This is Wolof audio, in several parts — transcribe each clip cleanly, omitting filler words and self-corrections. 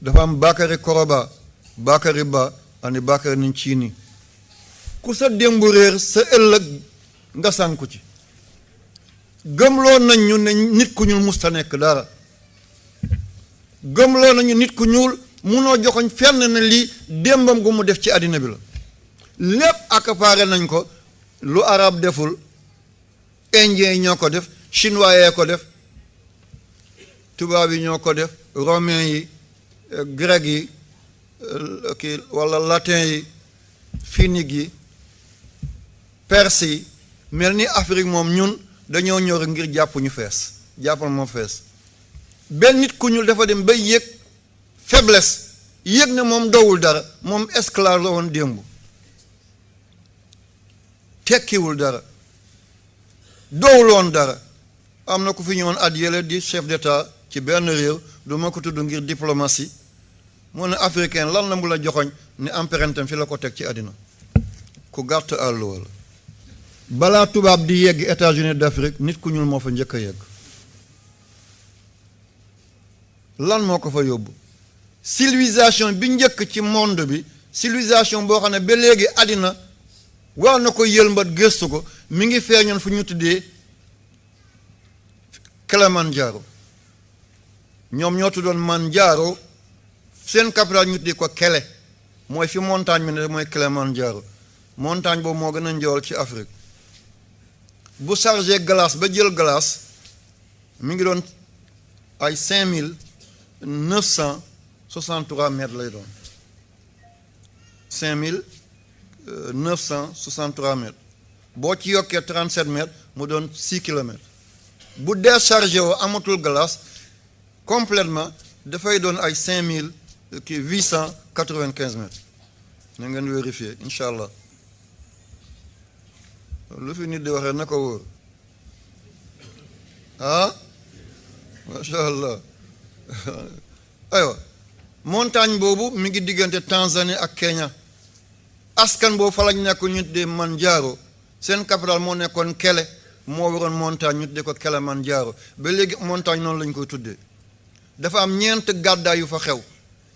dafa am Bakary Koroba Bakary Ba ani Bakary Nicini ku sa démb réer sa ëllëg nga sànku ci gëmloo nañ ñu ne nit ku ñuul musta nekk dara gëmloo nañu nit ku ñuul munoo joxoñ fenn ne lii démbam gu mu def ci àddina bi la lépp accaparé nañ ko lu arab deful indien yi ñoo ko def chinois yee ko def tubaab yi ñoo ko def romain yi grec yi kii walla latin yi finnique yi perse yi mel ni Afrique moom ñun dañoo ñëw rek ngir jàpp ñu fees jàppal moo fees benn nit ku ñuul dafa dem ba yëg faiblesse yëg ne moom dowul dara moom esclave la woon démb tekkiwul dara dowul woon dara am na ku fi ñëwoon at yële di chef d'état ci benn réew du ma ko tudd ngir diplomatie mu ne africain lan la mu la joxoñ ne empreinte fi la ko teg ci àddina ku gàtt àll wala balaa tubaab di yegg États-Unis d'Afrique nit ku ñuul moo fa njëkk a yegg lan moo ko fa yóbbu civilisation bi njëkk ci monde bi civilisation boo xam ne ba léegi àddina war na ko yëlmbat gëstu ko mi ngi feeñoon fu ñu tuddee Kilimanjaro ñoom ñoo tuddoon Manjaro seen capital ñu tuddee ko Kele mooy fi montagne bi ne mooy Kilimanjaro montagne boobu moo gën a njool ci Afrique bu chargé glace ba jël glace mi ngi doon ay 5963 mètres lay doon 5963 mètres boo ci yokkee 37 mètres mu doon 6 kilomètres bu déchargé woo amatul glace complètement dafay doon ay 5895 mètres na ngeen vérifier incha allah lu fi nit di waxee na ko wóor ah macha allah aywa montagne boobu mi ngi diggante Tanzanie ak Kenya askan boobu fa lañ nekk ñu tuddee Manjaro seen capital moo nekkoon Kele moo waroon montagne ñu tuddee ko Kilimanjaro ba léegi montagne noonu lañ koy tuddee dafa am ñeent gàddaay yu fa xew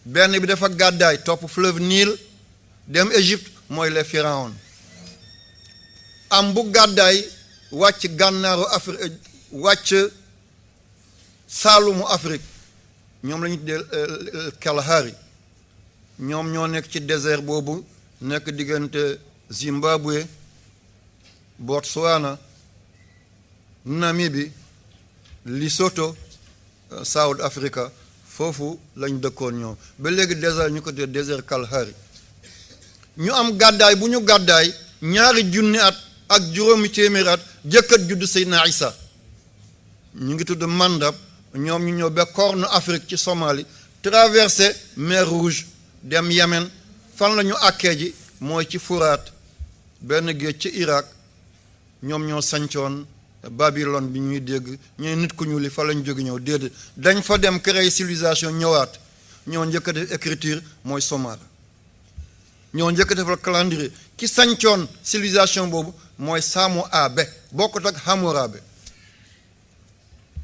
benn bi dafa gàddaay topp fleuve Nil dem Égypte mooy les pharaons am bu gàddaay wàcc gànnaaru Afrique wàcc saalumu Afrique ñoom la ñu tuddee Kalahari ñoom ñoo nekk ci désert boobu nekk diggante Zimbabwe Botswana Namibie Lesotho South Africa foofu lañ dëkkoon ñoom ba léegi désert ñu ko tuddee désert Kalahari ñu am gàddaay bu ñu gàddaay ñaari junni at ak juróomi téeméeri at jëkkat judd Seydina Isa ñu ngi tudd Mandab ñoom ñu ñëw ba Corne Afrique ci Somalie traversé mer Rouge dem Yémen fan la ñu àkkee ji mooy ci Furaat benn géej ci Irak ñoom ñoo sancoon Babylone bi ñuy dégg ñooy nit ku ñuul li fa lañ jóge ñëw déedéet dañ fa dem créer civilisation ñëwaat ñoo njëkk a def écriture mooy Somar ñoo njëkk a defal calendrier ki sancoon civilisation boobu mooy Samo Abe bokkut ak Hammurabi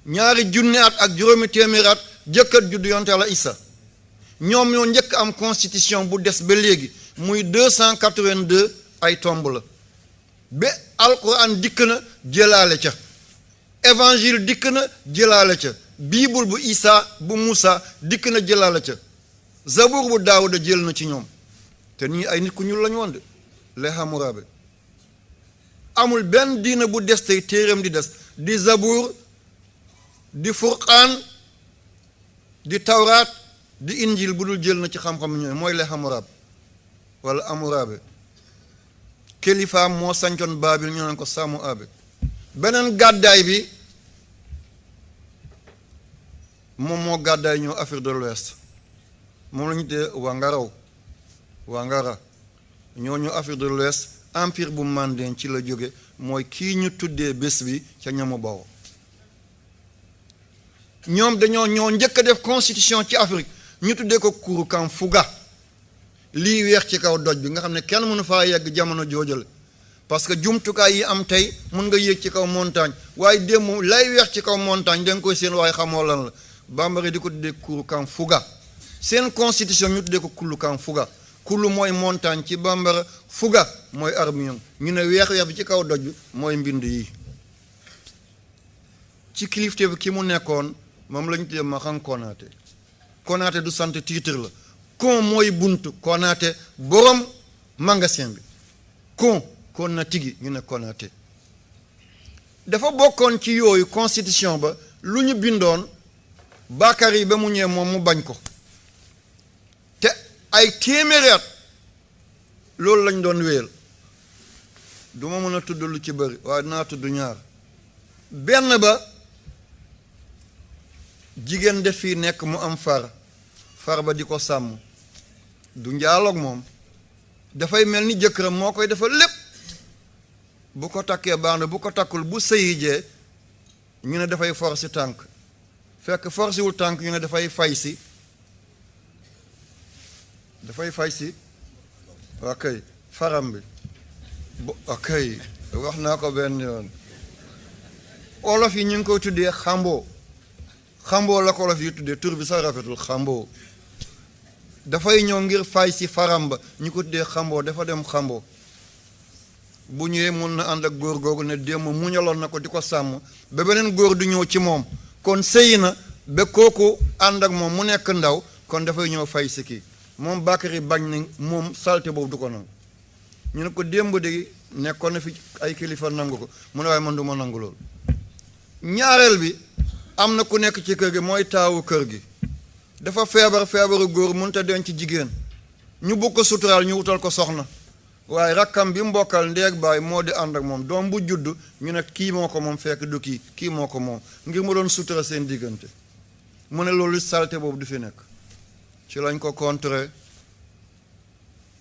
ñaari junni at ak juróomi téeméeri at jëkkat juddu yonte Yàlla Isa ñoom ñoo njëkk am constitution bu des ba léegi muy 282 ay tomb la ba alquran dikk na jëlaale ca évangile dikk na jëlaale ca bible bu Isa bu Musa dikk na jëlaale ca zabur bu Daawuda jël na ci ñoom te nii ay nit ku ñuul lañu woon de les Hammurabi amul benn diina bu des tey téeram di des di zabur di furqaan di tawraat di injil bu dul jël na ci xam-xam ñooy mooy les Hammurabi wala Hammurabi kilifaam moo sancoon Baabil ñu naan ko Samo Abe beneen gàddaay bi moom moo gàddaay ñëw Afrique de l'Ouest moom la ñu tuddee Wangara ñoo ñëw Afrique de l'Ouest empire bu Mandeng ci la jóge mooy kii ñu tuddee bés bi ca ñamu bawo ñoom dañoo ñoo njëkk a def constitution ci Afrique ñu tuddee ko Kurukan Fuga lii weex ci kaw doj bi nga xam ne kenn mënu faa yegg jamono joojale parce que jumtukaay yi am tey mun nga yéeg ci kaw montagne waaye démb lay weex ci kaw montagne da nga koy seen waaye xamoo lan la bambara di ko tuddee Kurukan Fuga seen constitution ñu tuddee ko kullu kan fuga kullu mooy montagne ci bambara fuga mooy armion ñu ne weex bi ci kaw doj bi mooy mbind yi ci kilifte bi ki mu nekkoon moom la ñu tuddee Maxan Konaté Konaté du sant titre la kon mooy buntu Konaté borom magasin bi kon na tigi ñu ne Konaté dafa bokkoon ci yooyu constitution ba lu ñu bindoon Bakary ba mu ñëwee moom mu bañ ko te ay téeméeri at loolu lañ doon wéyal du ma mën a tudd lu ci bëri waaye dinaa tudd ñaar benn ba jigéen def fii nekk mu am far ba di ko sàmm du njaaloog moom dafay mel ni jëkkëram moo koy defal lépp bu ko takkee baax na bu ko takkul bu sëyi jee ñu ne dafay force tànk fekk force wul tànk ñu ne dafay fay si ok faram bi ok wax naa ko benn yoon olof yi ñu ngi koy tuddee xamboo la ko olof yi tuddee tur bi sax rafetul xamboo dafay ñëw ngir fay si faram ba ñu ko tuddee xamboo dafa dem xamboo bu ñëwee mun na ànd ak góor googu ne démb muñaloon na ko di ko sàmm ba beneen góor du ñëw ci moom kon sëy na ba kooku ànd ak moom mu nekk ndaw kon dafay ñëw fay si kii moom Bakary bañ na moom salte boobu du ko nangu ñu ne ko démb de nekkoon na fi ay kilifa nangu ko mu ne waaye man du ma nangu loolu ñaareel bi am na ku nekk ci kër gi mooy taawu kër gi dafa feebaru góor mënut a denc jigéen ñu bëgg ko suturaal ñu wutal ko soxna waaye rakkam bi mbokkal ndeeg baay moo di ànd ak moom doom bu judd ñu ne kii moo ko moom fekk du kii moo ko moom ngir mu doon sutura seen diggante mu ne loolu salte boobu du fi nekk ci lañ ko contré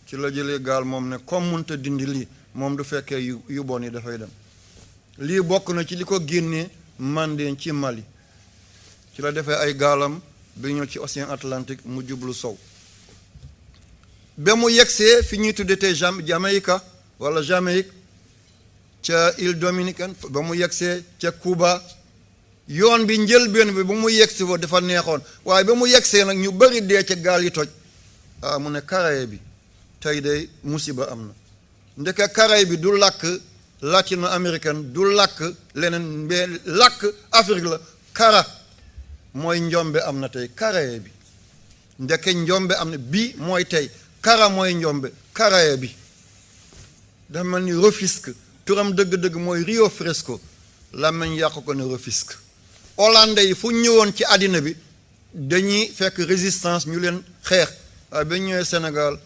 ci la jëlee gaal moom ne comme mënut a dindi lii moom du fekkee yu bon yi dafay dem lii bokk na ci li ko génnee Mandé ci Mali ci la defee ay gaalam bi ñëw ci Océan Atlantique mu jublu sow ba mu yegsee fi ñuy tuddee Jamaïque wala Jamaïque ca île dominicaine ba mu yegsee ca Cuba yoon bi njëlbeen bi ba mu yegsi foofu dafa neexoon waaye ba mu yegsee nag ñu bëri dee ca gaal yi toj mu ne Caraïbes bi tey de musiba am na ndeke Caraïbes bi du làkk latino-américaine du làkk leneen mais làkk Afrique la kara mooy njombe am na tey Caraïbes bi ndeke njombe am na bi mooy tey kara mooy njombe Caraïbes bi dafa mel ni Rufisque turam dëgg-dëgg mooy Rio Fresco làmmeñ yàq ko ne Rufisque Hollandais yi fu ñëwoon ci àddina bi dañuy fekk résistance ñu leen xeex waaye ba ñëwee Sénégal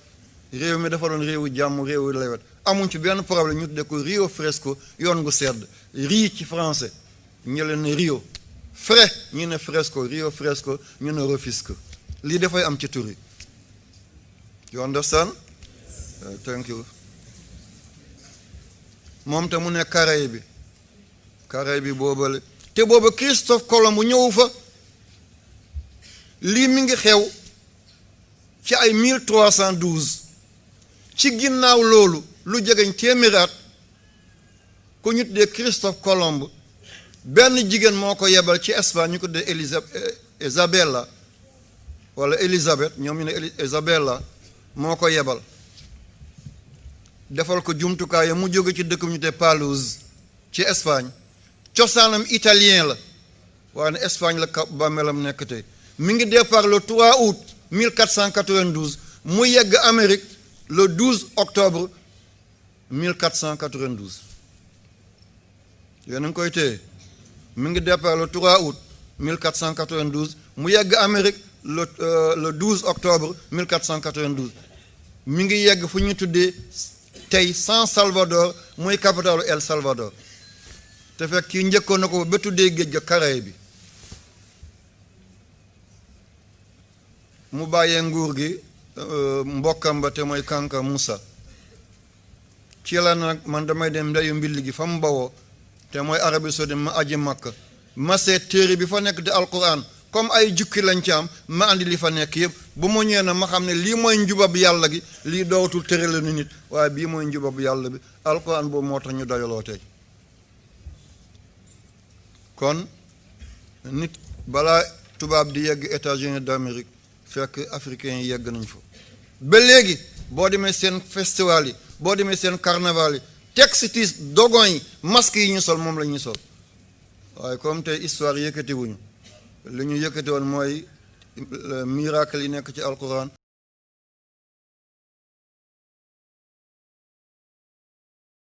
réew mi dafa doon réewu jàmm réewu lewet amuñ ci benn problème ñu tuddee ko Rio Fresco yoon gu sedd rii ci français ñu leen ne Rio frais ñu ne Fresco Rio Fresco ñu ne Rufisque lii dafay am ci tur yi you understand thank you moom te mu ne Caraïbes bi boobale te booba Christophe Colomb bu ñëwu fa lii mi ngi xew ci ay 1312 ci ginnaaw loolu lu jegeñ téeméeri at ku ñu tuddee Christophe Colomb benn jigéen moo ko yebal ci Espagne ñu ko tuddee Isabella wala Élisabeth ñoom ñu ne Isabella moo ko yebal defal ko jumtukaay mu jóge ci dëkk ñu te Palouse ci Espagne cosaanam italien la waaye ne Espagne la bàmmeelam nekk tey mi ngi départ le 3 août 1492 mu yegg Amérique le 12 octobre 1492 yéen a ngi koy téye mi ngi départ le 3 août 1492 mu yegg Amérique le 12 octobre 1492 mi ngi yegg fu ñu tuddee tey San Salvador muy capitalu El Salvador te fekk kii njëkkoon na ko ba tuddee géej ga Caraïbes bi mu bàyyee nguur gi mbokkam ba te mooy Kanka Moussa ci la nag man damay dem ndeyu mbill gi fa mu bawoo te mooy Arabie Saoudite ma aji Makka ma seet téere bi fa nekk di alquran comme ay jukki lañ ci am ma andi li fa nekk yëpp bu ma ñëwee na ma xam ne lii mooy njubab yàlla gi lii dootul tere la nu nit waaye bii mooy njubab yàlla bi alquran boobu moo tax ñu dajaloo tey kon nit balaa tubaab di yegg États-Unis d'Amérique fekk africains yi yegg nañ fa ba léegi boo demee seen festival yi boo demee seen carnaval yi textiles dogon yi masque yi ñu sol moom la ñuy sol waaye comme tey histoire yëkkati wuñu li ñu yëkkati woon mooy miracle yi nekk ci alquran